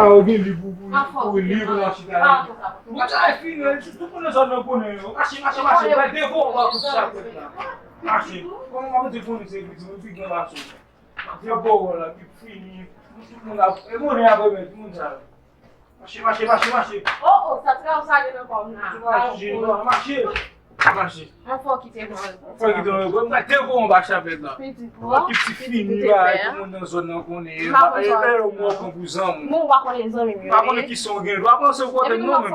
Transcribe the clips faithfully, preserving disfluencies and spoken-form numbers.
Ou gen li pou, pou, pou li, pou nan chita la. Bon, sa e fini, tout moun nan zòn nan konnen yo. Mache, mache, mache, pral devan w a kout chapèt la. Mache. Kòman w ap di konnen se epi tou, epi gen mache. Devan w la, ki fini. Tout moun ap, e moun ap remèt, moun sa yo. Mache, mache, mache, mache. Oh, oh, sa trap sa gen nan kò m nan. Mache, mache. Mache. Anfò kite mwen. Anfò kite mwen. Mwen te vo anba chapèt la. Pitit mwen. Ki ti fini ba tout moun nan zòn nan konnen. E yo mwen pran pou zanmi. Mwen pa konnen zanmi m yo. Pa konnen ki son gen. Pa panse w kote non men.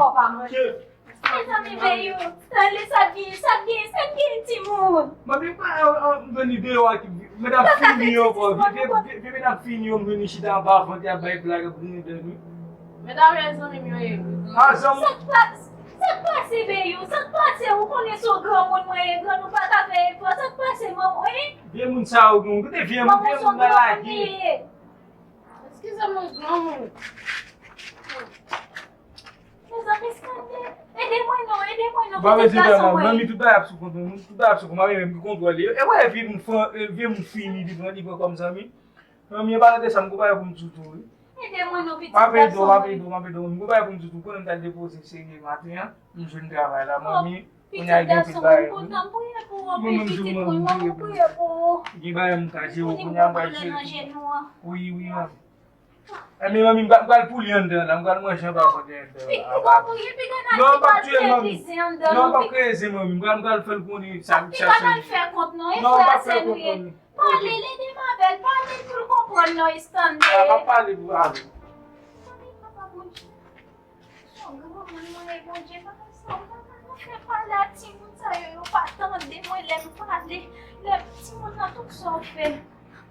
Mezanmi, Beyou, tande sa k gen, sa k gen, sa k gen, timoun. Mwen pa, mwen vini deyò ak medam fini yo ankò. Vye medam fini yo, m vini chita anba vant y ap bay blag ap griyen dèn wi. Medam yo zanmi m yo ye. Ah, zanmi. Sa k pa, sa k pase, Beyou? Sa k pase? Ou konnen se yon granmoun mwen ye, grann ou pa ka fè efò. Sa k pase, manman, hein? Vye moun sa yo gen, kote vye moun, vye moun nan lage. Eskize mwen, granmoun. Mezanmi, Stanley, ede mwen non, ede mwen non, pitit gason mwen. Manmi, tout bagay ap sou kont mwen, tout bagay ap sou kont mwen, mwen menm ki kontwòle. E wè, vye moun, vye moun fini, li pran, li pran kòm zanmi. Manmi, e pa tande sa, m gon bagay pou m di w tou, wi. Ede mwen non, pitit gason mwen. M ap ede w, m ap ede w, m ap ede w. M gon bagay pou m di w tou, konnen m t al depoze serye maten an, m jwenn travay la, manmi. Pitit gason mwen, m kontan, m priye pou ou anpil, pitit mwen, manman, m priye pou ou. Gen bagay m ka jere, kounye a m pral jere. Wi, wi, manmi. Enben, manmi, m pral, m pral pou li anndan la, m pral manje anba vant li anndan la. Non, m p ap touye, manmi. Non, m p ap kreze, manmi. M pral, m pral fè l konnen sa m chache. Li pa nan fè kont non, e frè sè nou ye. Pale, ede m avè l, pale pou l konprann non, Stanley. A, m ap pale pou avè l. Manmi, papa Bondye. Son granmoun mwen ye, Bondye, bagay sa yo pa ka nan fè pale a timoun sa yo, yo pa tande mwen lè m pale, lè timoun nan tout sa w fè,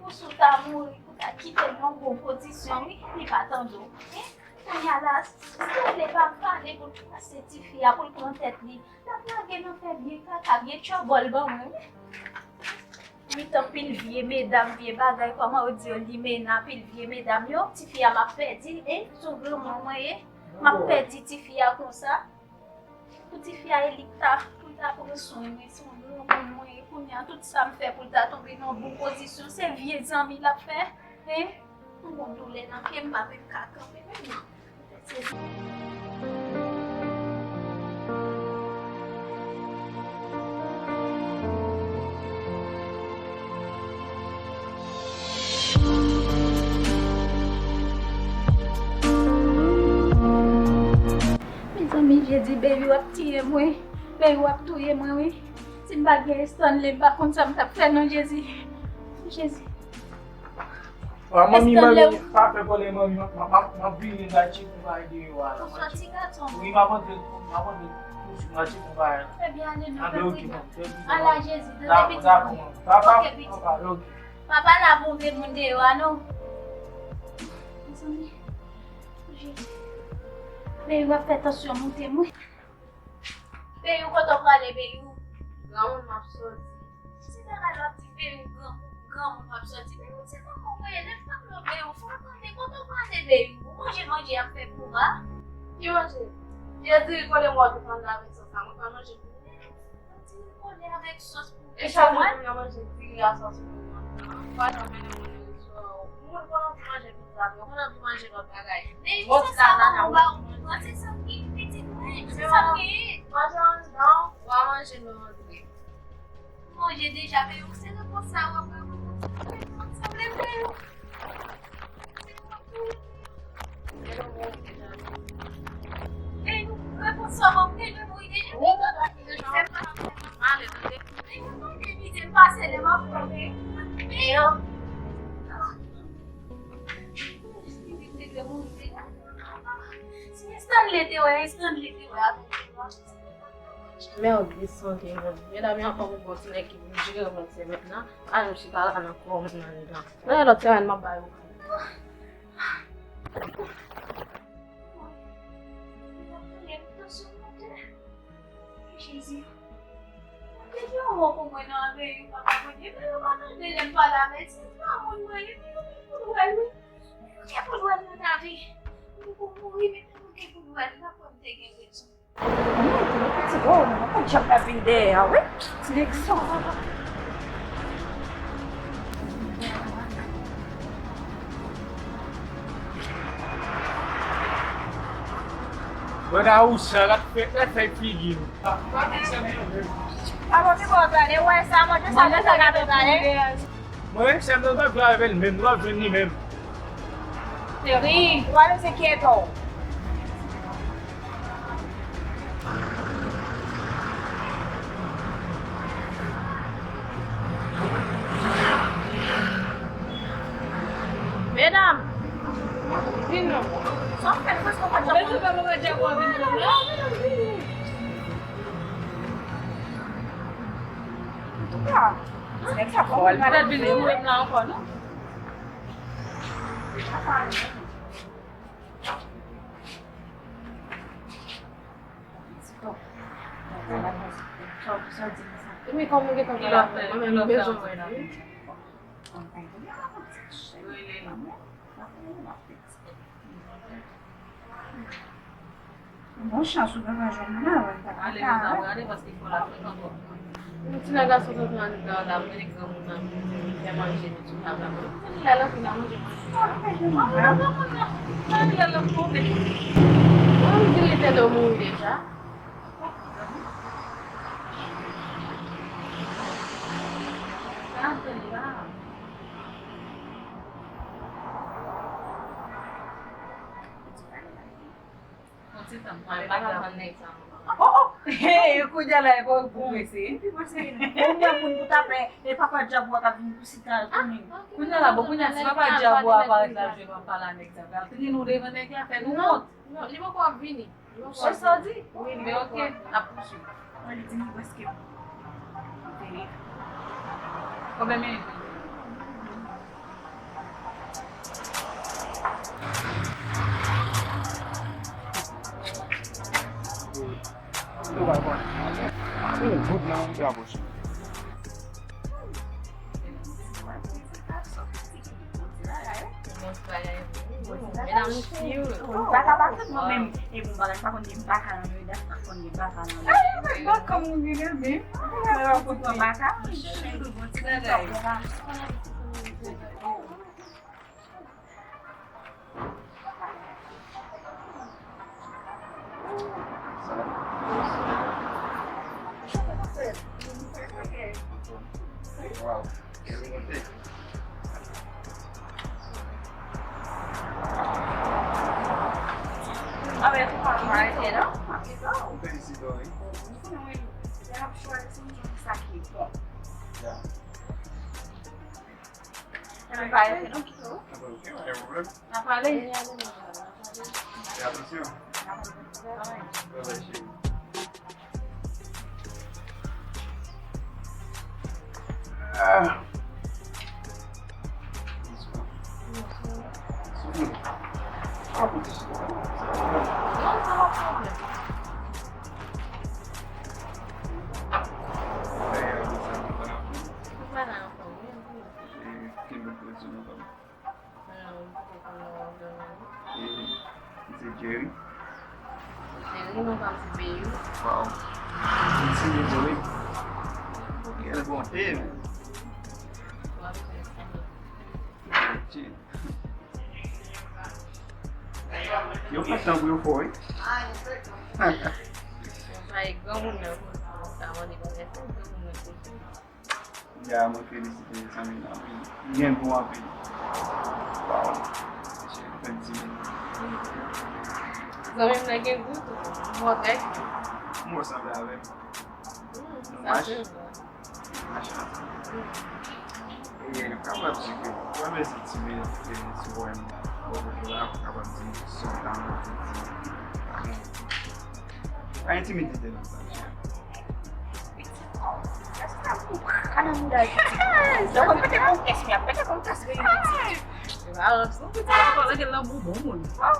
pou si w ta mouri, pou ta kite l nan bon pozisyon, wi, li pa tande w. Hein? Kounye a la, Stanley pa pale pou l trase tifi a, pou l pran tèt li. L ap lage nan fè vye kaka, vye tchòbòl ban mwen, wi. Mitan pil vye medam, vye bagay, kòman yo di yo limena, pil vye medam yo, tifi a m ap pèdi, e, sou granmoun mwen ye, m ap pèdi tifi a konsa. Pou tifi a e li k ta, pou l ta pran swen mwen, se yon granmoun mwen ye, kounye a tout sa m fè pou l ta tonbe nan bon pozisyon, se vye zanmi l ap fè, en. M gon doulè nan pye m, m pa menm ka kanpe menm non. Mezanmi, Jezi, Beyou ap tiye mwen. Beyou ap touye mwen, wi. Si m pa gen Stanley, m pa konn sa m t ap fè non, Jezi. Jezi. Wa, manmi, manmi, pa fè kòlè, manmi, m ap, m ap, m ap vini, m al tcheke yon bagay deyò a la. Ou soti, gason? Wi, m ap antre, m ap antre tousuit, m al tcheke yon bagay. Ebyen, ale non, fè pridan. Ala Jezi, tande pitit mwen. Dakò, dakò, manmi. Papa, papa, ok. Papa la pou vye moun deyò a, non. Mezanmi. Jezi. Beyou ap fè tansyon monte m, wi. Beyou, kote w prale, Beyou? Granmoun, m ap soti. Se bagay w ap di, Beyou, gran, granmoun, m ap soti. Beyou, se kòman w ye? Lè m pale w, Beyou, fò w tande, kote w prale, Beyou? Ou manje manje y ap fè pou a? Ki manje? Jezi, kole m wè w te pran avèk sa, sa, mwen pa manje pou ou. Ti kole avèk sòs pou... E sa mwen pou manje diri a sòs pou mwen. Pa janm mennen mwen nan restoran. Ou konn anvi manje pizza, vre, ou konn anvi manje lòt bagay. Men sa sa mwen ba ou mwen pran, se sa m gen, pitit mwen, se sa m gen. Manje anndan, w a manje lè w antre. Manje deja, men ou se repons sa w ap ba mwen. Sanble vre, yo. Stanley te wè, Stanley te wè avèk li. Mèdi sante moun. Medam yo ankò pou bon ti nèg ki pou jere moun semèn nan. Al nou chita la nan kò moun anndan. Nan lòt semèn m ap ba yo. Jezi. Mete yon mo pou mwen nan avè yo, papa Bondye. Men yo pa tande lè m pale avè yo. Se granmoun mwen ye, men yo gen pou l wè l, wi. Men yo gen pou l wè l nan lavi. Mwen pou mouri, men yo gen pou l wè l. Dakò, m te gen rezon. Mwen, mwen, ti bò, mwen pa janm ap vin dèyè a, wi. Ti nèg sa. Mwen ta ou sa, gad fè, gad fè figi m. Papa, pi bon, gade, wè sa, manje sa, manje sa, gade, gade. Mwen, sèm nan pa vle avè l menm, nou pa jwenn li menm. Teri, ou pa bezwen enkyete w. Medam, vin non. Sa w fè, prèske w pa t janm. Ou bezwen fè mwen djab wè vin non la. Antouka, ti nèg sa pran. Ou pa t vin sou m la ankò non. Wi, kòm ou gentan pale avè mwen, mwen bezwen wè li. Bon chans ou gentan jwenn moun nan, mwen pa ta ka. Yon ti nèg gason sot nan anndan la, mwen granmoun nan, vin fè manje nou sou tab la. Li la, l anvi nan manje, manje. Mwen di li te dwe mouri deja. Sa te la. Yon ti tan, mwen pa ka tann nèg sa non. Oh, oh! Hey, kounye a la, e pa ou ki prese. Ou pran moun pou tapè, e papa djab ou a ka vin pou sita tounen. Kounye a la, bon, kounye a, si papa djab ou a parèt la, jwe papa la, nèg sa pral tounen nou devan nèg la, fè nou wont. Non, li poko ap vini. Se sa w di? Wi, men ok, n ap pouswiv. Mwen li di m prèske vini. Konbyen minit? Ou goud nan yon rapwoche. Medam, nou cute. Baka pa tout mwen menm. E bon bagay, pa konn gen baka nan Merida, pa konn gen baka nan Merida. Baka mwen gen menm. Mwen pa konn baka. Ti bagay. N ap pale. N ap pale. Fè atansyon. Bye bye, cheri. Ah. Soufle. Pa pote chita. Non, sa pa pwoblèm. Ou pa la ankò, wi. Kenbe presyon nan kò m. E, misye Jerry. Jerry, non pa m se Jerry. Wow. Misye Jerry. Kèl bonte, men. Yo fè tan pou yo fò, wi. Sa e granmoun nan, sa mande pou mèsi, granmoun nan te fè. Ya, mwen felisite zanmi m nan anpil. Li gen gou anpil. Waw. Mesye, li fè m timoun. Zanmi m nan gen gou tou. Mwen trè gou. Mwen sanble avè m. Nou mache. Mache ansanm. E m kapab di ke premye zanmi m te sou wè m bò kote la, m kapab di se yon zanmi m te di. Pa gen, pa gen timidite nan sa, mesye. Ann nan mouda pitit. Donk, mwen pete konpès, mwen pete konpès, mwen pitit. Se pa grave, se yon pitit ki pale gen lanmou bon moun. Oh,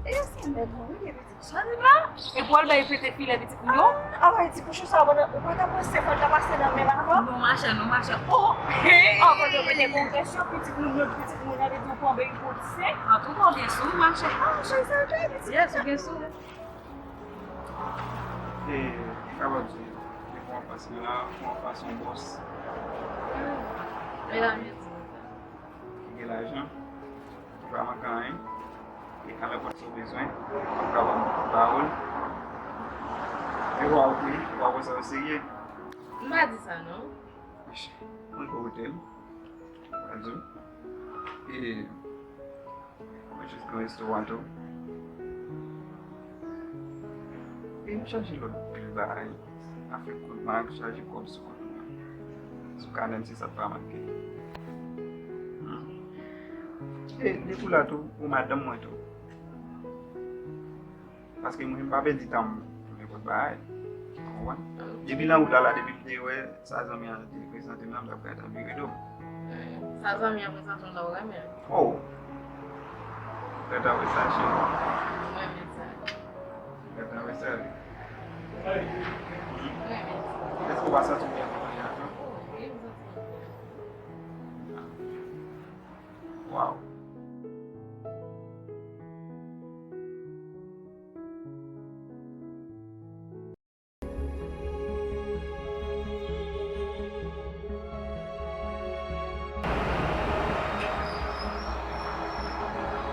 e se mèd mwen, wi, pitit. Sa li la? E pou al bay pete filè pitit moun yo? Ah, ah, ti kouchou sa, ou pa ta panse fò l ta pase nan men m avan? Non, machè, non, machè. Oh! Hey! Oh, fò yo pete konpès yo, pitit moun yo, pitit moun yo, li di ou pran bèy pou ti sen. Antouka, ou gen sou, machè. Ah, machè, sa te, pitit. Yes, ou gen sou. E, m kapab di, li fè yon fas, men la, fè yon fas yon bòs. Medam yo di nou sa. Ki gen lajan, ki pa manke anyen, e ka nenpòt sa w bezwen, w ap kapab ba w l. E wa, ok, wa, wè sa yo serye. M pa di sa non. Mwen ko wote m. Mwen di w. E mwen jis gen restoran tou. E m chaje lòt pil bagay. Afè kout mwen chaje kòb sou kont mwen. Sou kanè m se sa k pa manke. Hmm. E depi w la tou, ou madanm mwen tou. Paske mwen, m pa pèdi tan m pou nenpòt bagay. Ou konprann? Depi nan wout la, la, depi m te wè sa zanmi an te prezante m nan, m t ap gade an vire do. Sa zanmi an prezante w la, ou renmen l? Oh! Ou gentan wè sa, cheri. Ou renmen sa? Ou gentan wè sa, wi. Ou renmen sa? Èske w pa santi w byen kounye a tou? Oh, wi, m santi m byen. Wow.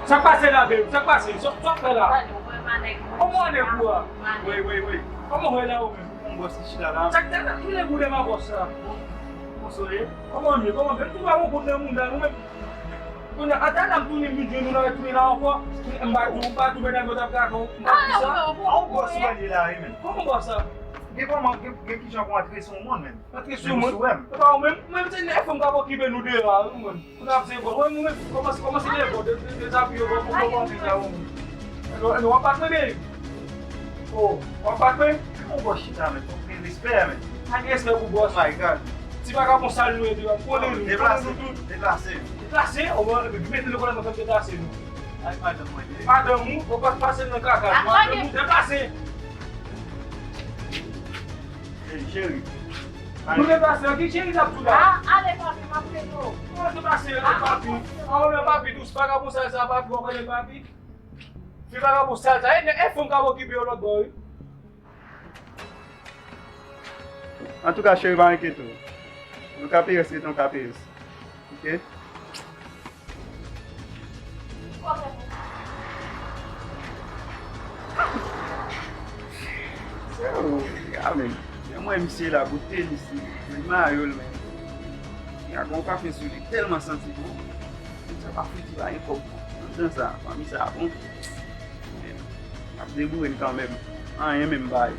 Sa k pase la, babe? Sa k pase? Sa, sa k fè la? Kòman w nèg ou a? Wi, wi, wi. Kòman w wè la ou menm? Yon bòs ki chita la. Sa k te la? Ki nèg ou de ma bòs la? Kòman w ye? Kòman w ye? Kòman w ye? Tout pa bon kote moun la, nou menm. Kounye a, ata n ap tounen, m jwenn nou nan tounen la ankò. M pa tou, m pa tou, medam yo t ap gade w. M pa di sa. A, yon bòs ou wè li la, wi, men. Kòman bòs sa? Gen kòman, gen, gen kijan pou antre sou moun, men. Antre sou moun? Ou pa ou menm, ou menm se nèf fanm k ap okipe nou deyò a, wi, mwen. Pou n ap se gòl. Wè, nou menm, kòmanse, kòmanse de gòl, de, de, dezapiye gòl, pou nou antre la, wi. Alò, alò, w ap batwe, men. Oh, w ap batwe? Yon bòs chita, men. Fòk gen respè, men. Pa gen respè pou bòs. My God. Ti vagabon sal nou ye, devan. M konnen nou, m konnen nou tout. Deplase, deplase. Deplase? O, mwen, mete nou konnen mwen fè deplase nou. Ay, madanm mwen, ye. Madanm ou, ou pa pase nan kaka. Madanm ou, deplase. Ey, cheri. Nou deplase, ki cheri n ap di la? A, ale, papi, m ap rele w. Ou deplase, ale, papi. A, ou menm, papi, dous, vagabon sal sa, papi, w ap rele papi. Fi vagabon sal sa, e, e fanm k ap okipe yo lòt bò, wi. Antouka, cheri, pa enkyete w. Yon K P S rete yon K P S. Ok? Yo, ya, men. Men mwen, misye la, bout tenis li, men mayo l, men. Li a gon pafen sou li, tèlman santi bon. Sa pa fouti pa gen kòb anndan sa, fanmi sa bon. Men, m ap deboure m kanmenm. Anyen menm pa ye.